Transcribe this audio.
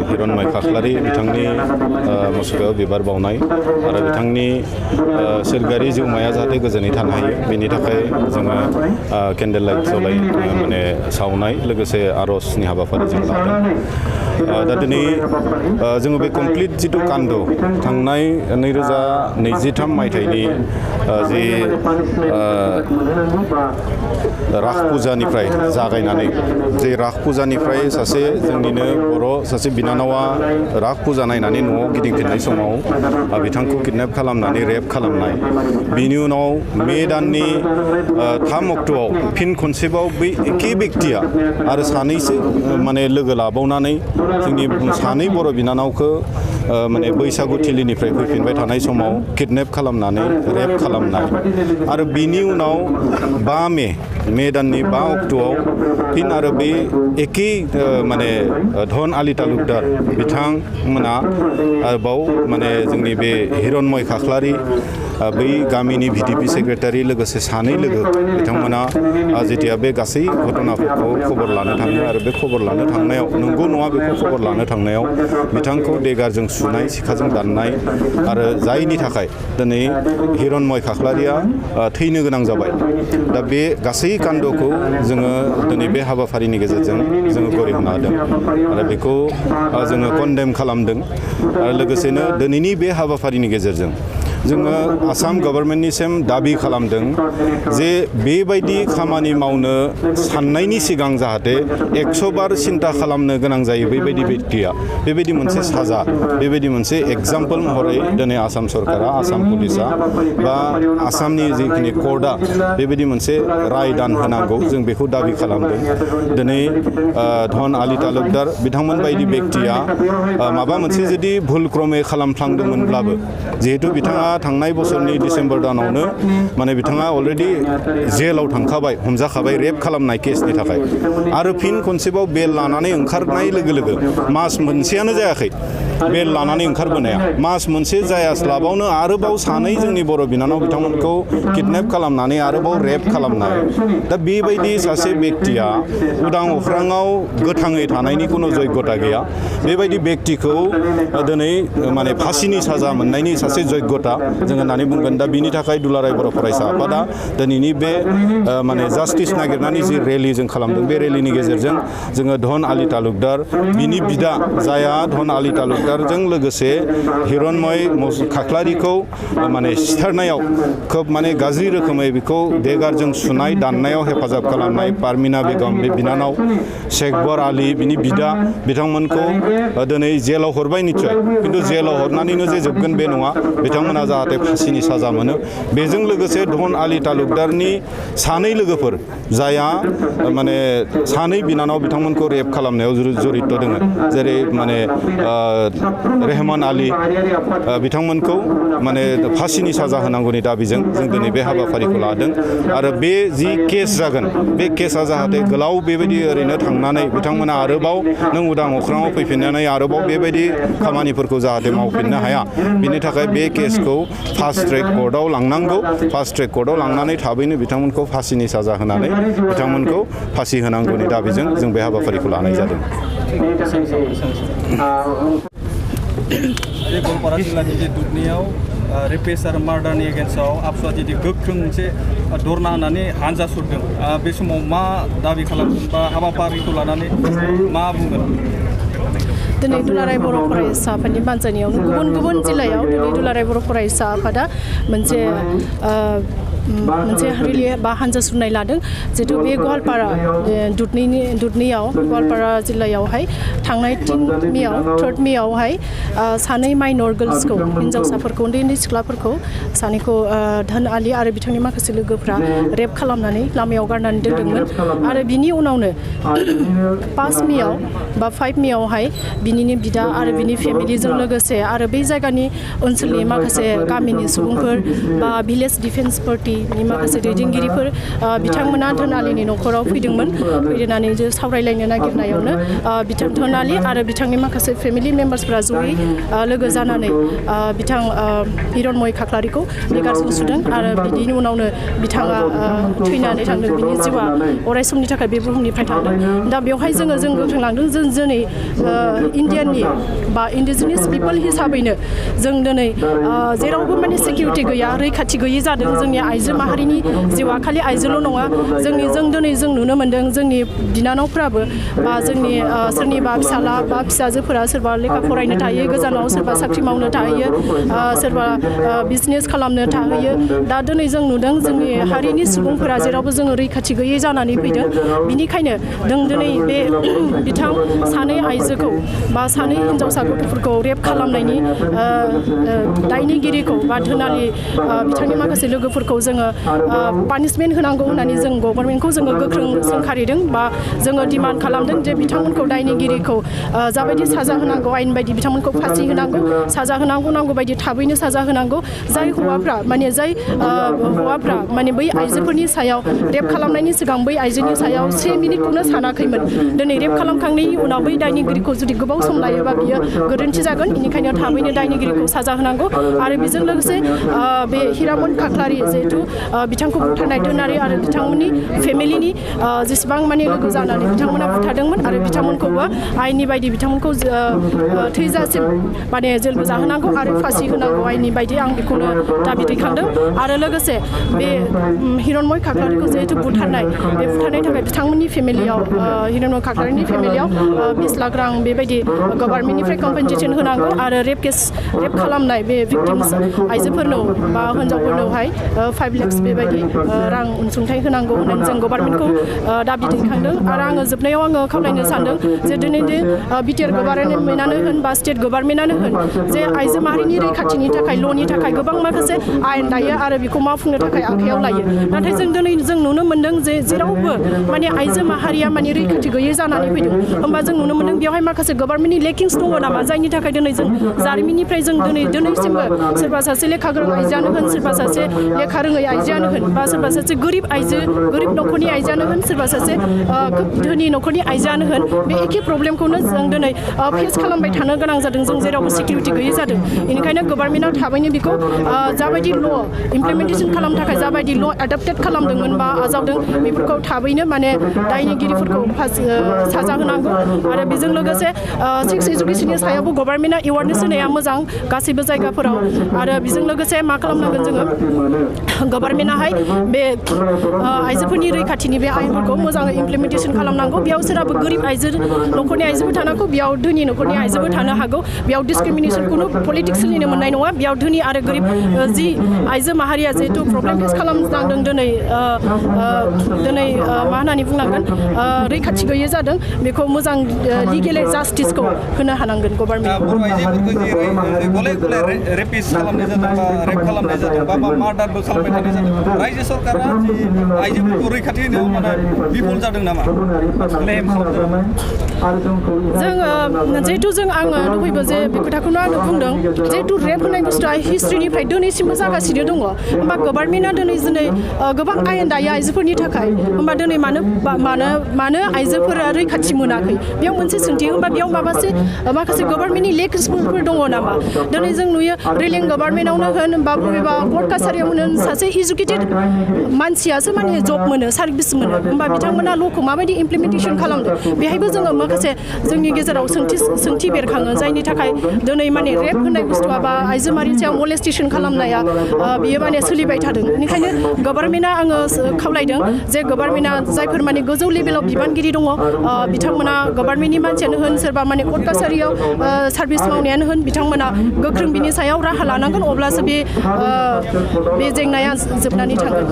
हिरनमय खाख्लारि बिथांनि मुसुखायाव बिबार बावनाय आरो बिथांनि सोरगोआरि जिउमाया जाहाथे गोजोनै थानो हायो बेनि थाखाय जोङो केन्डेल लाइट जलाय माने सावनाय लोगोसे आर'जनि हाबाफारि जों लादों दा दिनै जोङो बे कमप्लिट जिथु कान्द थांनाय 2023 मायथाइनि जि राग फुजानिफ्राय जागायनानै जे राग फुजानिफ्राय सासे जोंनिनो बर' सासे बिनानावा राग फुजा नायनानै न'आव गिदिंफिननाय समाव बिथांखौ किडनेप खालामनानै रेप खालामनाय बिनि उनाव मे दाननि 3 अक्ट'आव फिन खनसेबाव बै एखे बेक्तिया आरो सानैसो माने लोगो लाबावनानै जोंनि सानै बर' बिनानावखौ माने बैसागु थिलिनिफ्राय फैफिनबाय थानाय समाव किडनेप खालामनानै रेप खालामनाय आरो बिनि उनाव 5 मे दाननि 5 अक्ट'आव फिन आरो बे एखे माने धन आलि तालुकदार बिथांमोना आरोबाव माने जोंनि बे हिरनमय खाख्लारि बै गामिनि VDP सेक्रेटारि लोगोसे सानै लोगो बिथांमोना जेथिया बे गासै घटनाफोरखौ खबर लानो थाङो आरो बे खबर लानो थांनायाव नंगौ नङा बेखौ खबर लानो थांनायाव बिथांखौ देगारजों सुनाय सिखाजों दाननाय आरो जायनि थाखाय दिनै हिरनमय खाख्लारिया थैनो गोनां जाबाय दा बे गासै कान्द'खौ जोङो दिनै बे हाबाफारिनि गेजेरजों जोङो गनायना होदों आरो बेखौ जोङो कन्डेम खालामदों आरो लोगोसेनो दिनैनि बे हाबाफारिनि गेजेरजों जोङो आसाम गभर्नमेन्टनिसिम दाबि खालामदों जे बेबायदि खामानि मावनो साननायनि सिगां जाहाथे 100 बार सिन्ता खालामनो गोनां जायो बेबायदि बेक्तिया बेबायदि मोनसे साजा बेबायदि मोनसे एग्जाम्पल महरै दिनै आसाम सरकारा आसाम पुलिसा बा आसामनि जिखिनि कर्टआ बेबायदि मोनसे राय दान होनांगौ जों बेखौ दाबि खालामदों दिनै धन आलि तालुकदार बिथांमोन बायदि बेक्तिया माबा मोनसे जुदि भुल क्रमे खालामफ्लांदोंमोनब्लाबो जिहेतु बिथाङा थांनाय बोसोरनि डिसेम्बर दानावनो माने बिथाङा अलरेडि जेलाव थांखाबाय हमजाखाबाय रेप खालामनाय केसनि थाखाय आरो फिन खनसेबाव बेल लानानै ओंखारनाय लोगो लोगो मास मोनसेयानो जायाखै बेल लानानै ओंखारबोनाया मास मोनसे जायास्लाबावनो आरोबाव सानै जोंनि बर' बिनानाव बिथांमोनखौ किडनेप खालामनानै आरोबाव रेप खालामनाय दा बेबायदि सासे बेक्तिया उदां अख्राङाव गोथाङै थानायनि खुनु जग्यता गैया बेबायदि बेक्तिखौ दिनै माने फासिनि साजा मोननायनि सासे जग्यता जों होननानै बुंगोन दा बिनि थाखाय दुलाराय बर' फरायसा आफादा दिनैनि बे माने जास्टिस नागिरनानै जि रेलि जों खालामदों बे रेलिनि गेजेरजों जोङो धन आलि तालुकदार बिनि बिदा जाया धन आलि तालुकदारजों लोगोसे हिरनमय खाख्लारिखौ माने सिथारनायाव खोब माने गाज्रि रोखोमै बेखौ देगारजों सुनाय दाननायाव हेफाजाब खालामनाय पारमिना बेगम बे बिनानाव शेखबर आलि बिनि बिदा बिथांमोनखौ दिनै जेलाव हरबाय निस्सय खिन्थु जेलाव हरनानैनो जे जोबगोन बे नङा बिथांमोना जाहाथे फासिनि साजा मोनो बेजों लोगोसे धन आलि तालुकदारनि सानै लोगोफोर जाया माने सानै बिनानाव बिथांमोनखौ रेप खालामनायाव जड़ित दङ जेरै माने रेहमान आलि बिथांमोनखौ माने फासिनि साजा होनांगौनि दाबिजों जों दिनै बे हाबाफारिखौ लादों आरो बे जि केस जागोन बे केसा जाहाथे गोलाव बेबायदि ओरैनो थांनानै बिथांमोना आरोबाव नों उदां अख्राङाव फैफिननानै आरोबाव बेबायदि खामानिफोरखौ जाहाथे मावफिननो हाया बिनि थाखाय बे केसखौ फास्ट ट्रेक कर्टआव लांनांगौ फास्ट ट्रेक कर्टआव लांनानै थाबैनो बिथांमोनखौ फासिनि साजा होनानै बिथांमोनखौ फासि होनांगौनि दाबिजों जों बे हाबाफारिखौ लानाय जादों बे गवालपारा जिल्लानि जे दुधनियाव रेपेस आरो मार्डारनि एगेन्स्टआव आबसुआ जुदि गोख्रों मोनसे धरना होनानै हानजा सुरदों बे समाव मा दाबि खालामगोन बा हाबाफारिखौ लानानै मा बुंगोन दिनै दुलाराय बर' फरायसा आफादनि बानजायनायावनो गुबुन गुबुन जिल्लायाव दिनै दुलाराय बर' फरायसा आफादा मोनसे मोनसे रिले बा हानजा सुरनाय लादों जिहेतु बे गवालपारा दुधनैयाव गवालपारा जिल्लायावहाय थांनाय 3 मेयावहाय सानै माइनर गर्ल्सखौ हिन्जावसाफोरखौ उन्दै सिख्लाफोरखौ सानैखौ धोन आलि आरो बिथांनि माखासे लोगोफ्रा रेप खालामनानै लामायाव गारनानै दोनदोंमोन आरो बिनि उनावनो 5 मेयाव बा 5 मेयावहाय बिनिनो बिदा आरो बिनि फेमिलिजों लोगोसे आरो बै जायगानि ओनसोलनि माखासे गामिनि सुबुंफोर बा भिलेज डिफेन्स पार्टिनि माखासे दैदेनगिरिफोर बिथांमोना धोनालिनि न'खराव फैदोंमोन फैनानै जे सावरायलायनो नागिरनायावनो बिथां धोनालि आरो बिथांनि माखासे फेमिलि मेम्बार्सफ्रा जयै लोगो जानानै बिथां हिरनमय खाख्लारिखौ नेगारजों सुदों आरो बिनि उनावनो बिथाङा थैनानै थांदों बिनि जिउआ अराय समनि थाखाय बे बुहुमनिफ्राय थांदों दा बेवहाय जोङो गोख्रों लांदों जों दिनै इन्डियाननि बा इन्डिजिनियास पिपोल हिसाबैनो जों दिनै जेरावबो माने सिकिउरिटि गैया रैखाथि गैयि जादों जोंनि आइजो माहारिनि जिउआ खालि आइजोल' नङा जों दिनै जों नुनो मोन्दों जोंनि बिनानावफ्राबो बा जोंनि सोरनिबा फिसाला बा फिसाजोफोरा सोरबा लेखा फरायनो थाहैयो गोजानाव सोरबा साख्रि मावनो थाहैयो सोरबा बिजनेस खालामनो थाहैयो दा दिनै जों नुदों जोंनि हारिनि सुबुंफोरा जेरावबो जोङो रैखाथि गैयै जानानै फैदों बिनिखायनो जों दिनै बे बिथां सानै आइजोखौ बा सानै हिन्जावसा गथ'फोरखौ रेप खालामनायनि दायनिगिरिखौ बा धोनालि बिथांनि माखासे लोगोफोरखौ जोङो पानिशमेन्ट होनांगौ होननानै जों गभर्नमेन्टखौ जोङो गोख्रों सोंखारिदों बा जोङो डिमान्ड खालामदों जे बिथांमोनखौ दायनिगिरिखौ जाबायदि साजा होनांगौ आयेन बायदि बिथांमोनखौ फासि होनांगौ साजा होनांगौ नांगौ बायदि थाबैनो साजा होनांगौ जाय हौवाफ्रा माने बै आइजोफोरनि सायाव रेप खालामनायनि सिगां बै आइजोनि सायाव 1 मिनिटखौनो सानाखैमोन दिनै रेप खालामखांनायनि उनाव बै दायनिगिरिखौ जुदि गोबाव सम लायोबा बियो गोरोन्थि जागोन बेनिखायनो थाबैनो दायनिगिरिखौ साजा होनांगौ आरो बेजों लोगोसे बे हिरामन खाख्लारि जिहेथु बिथांखौ बुथारनाय धोनारि आरो बिथांमोननि फेमिलिनि जेसेबां माने लोगो जानानै बिथांमोना बुथारदोंमोन आरो बिथांमोनखौबो आयेननि बायदि बिथांमोनखौ थैजासिम माने जेलबो जाहोनांगौ आरो फासि होनांगौ आयेननि बायदि आं बेखौनो दाबि दैखांदों आरो लोगोसे बे हिरनमय खाख्लारिखौ जिहेतु बुथारनाय थाखाय बिथांमोननि फेमिलियाव हिरनमय खाख्लारिनि फेमिलियाव 20 लाख रां बेबायदि गभर्नमेन्टनिफ्राय कम्पेनसेसन होनांगौ आरो रेप खालामनाय बे भिक्टिम्स आइजोफोरनो बा हिन्जावफोरनोहाय 5 लाख बेबायदि रां अनसुंथाइ होनांगौ होननानै जों गभर्नमेन्टखौ दाबि दैखांदों आरो आङो जोबनायाव खावलायनो सानदों जे दिनै बिटिआर गभर्नमेन्टआनो होन बा स्टेट गभर्नमेन्टआनो होन जे आइजो माहारिनि रैखाथिनि थाखाय ल'नि थाखाय गोबां माखासे आयेन दायो आरो बेखौ मावफुंनो थाखाय आखायाव लायो नाथाय जों नुनो मोन्दों जे जेरावबो माने आइजो माहारिया माने रैखाथि गैयै जानानै फैदों होमबा जों नुनो मोन्दों बेवहाय माखासे गभर्नमेन्टनि लेकिंस दङ नामा जायनि थाखाय दिनै जों जारिमिननिफ्राय जों दिनैसिमबो सोरबा सासे लेखा गोरों आइजोआनो होन सोरबा सासे लेखा रोङै आइजोआनो होन बा सोरबा सासे गोरिब न'खरनि आइजोआनो होन सोरबा सासे खोब धोनि न'खरनि आइजोआनो होन बे एखे प्रब्लेमखौनो जों दिनै फेस खालामबाय थानो गोनां जादों जों जेरावबो सिकिउरिटि गैयै जादों बेनिखायनो गभर्नमेन्टआ थाबैनो बेखौ जाबायदि ल' इमप्लिमेन्टेसन खालामनो थाखाय जाबायदि ल' एडाप्टेड खालामदोंमोन बा आजावदों बेफोरखौ थाबैनो माने दायनिगिरिफोरखौ साजा होनांगौ आरो बेजों लोगोसे सेक्स एजुकेसननि सायावबो गभर्नमेन्टआ एवारनेस होनाया मोजां गासैबो जायगाफोराव आरो बेजों लोगोसे मा खालामनांगोन जोङो गभर्नमेन्टआहाय बे आइजोफोरनि रैखाथिनि बे आयेनफोरखौ मोजाङै इमप्लिमेन्टेसन खालामनांगौ बेयाव सोरहाबो गोरिब न'खरनि आइजोबो थानांगौ बेयाव धोनि न'खरनि आइजोबो थानो हागौ बेयाव डिसक्रिमिनेसनखौनो पलिटिक्स सोलिनो मोननाय नङा बेयाव धोनि आरो गोरिब जि आइजो माहारिया जिहेतु प्रब्लेम फेस खालामनांदों दिनै मा होननानै बुंनांगोन रैखाथि गैयै जादों बेखौ मोजां लिगेल जास्टिसखौ होनो हानांगोन गभर्नमेन्टआ रेपिस खालामनाय जादों बा रेप खालामनाय जादों बा मार्डारबो खालामबाय थानाय जादों रायजो सरकारा आइजोफोरखौ रैखाथि होनायाव माने बिफल जादों नामा क्लेम खालामदों जिहेतु आङो लुबैयो जे बे खोथाखौनो आङो बुंदों जिहेतु रेप होनाय बुस्थुआ हिस्ट्रिनिफ्राय दिनैसिमबो जागासिनो दङ होमबा गभर्नमेन्टआ दिनै गोबां आयेन दायो आइजोफोरनि थाखाय होमबा दिनै मानो आइजोफोरा रैखाथि मोनाखै बेयाव मोनसे सोंथि होमबा बेयाव माखासे गभर्नमेन्टनि लेक्सफोर दङ नामा दिनै जों नुयो रेलिं गभर्नमेन्टआवनो होन बा बबेबा कर्ट कासारियावनो होन सासे इडुकेटेड मानसियासो माने जब मोनो सार्भिस मोनो होमबा बिथांमोना ल'खौ माबायदि इमप्लिमेन्टेसन खालामदों बेहायबो जोङो माखासे जोंनि गेजेराव सोंथि बेरखाङो जायनि थाखाय दिनै माने रेप होननाय बुस्थुआ बा आइजो माहारिनि सायाव मलेस्टेसन खालामनाया बियो माने सोलिबाय थादों बेनिखायनो गभर्नमेन्टआ आङो खावलायदों जे गभर्नमेन्टआ जायफोर माने गोजौ लेभेलाव बिबानगिरि दङ बिथांमोना गभर्नमेन्टनि मानसियानो होन सोरबा माने कर्ट कासारियाव सार्भिस मावनायानो होन बिथांमोना गोख्रों बिनि सायाव राहा लानांगोन अब्लासो बे जेंनाया जोबनानै थांगोन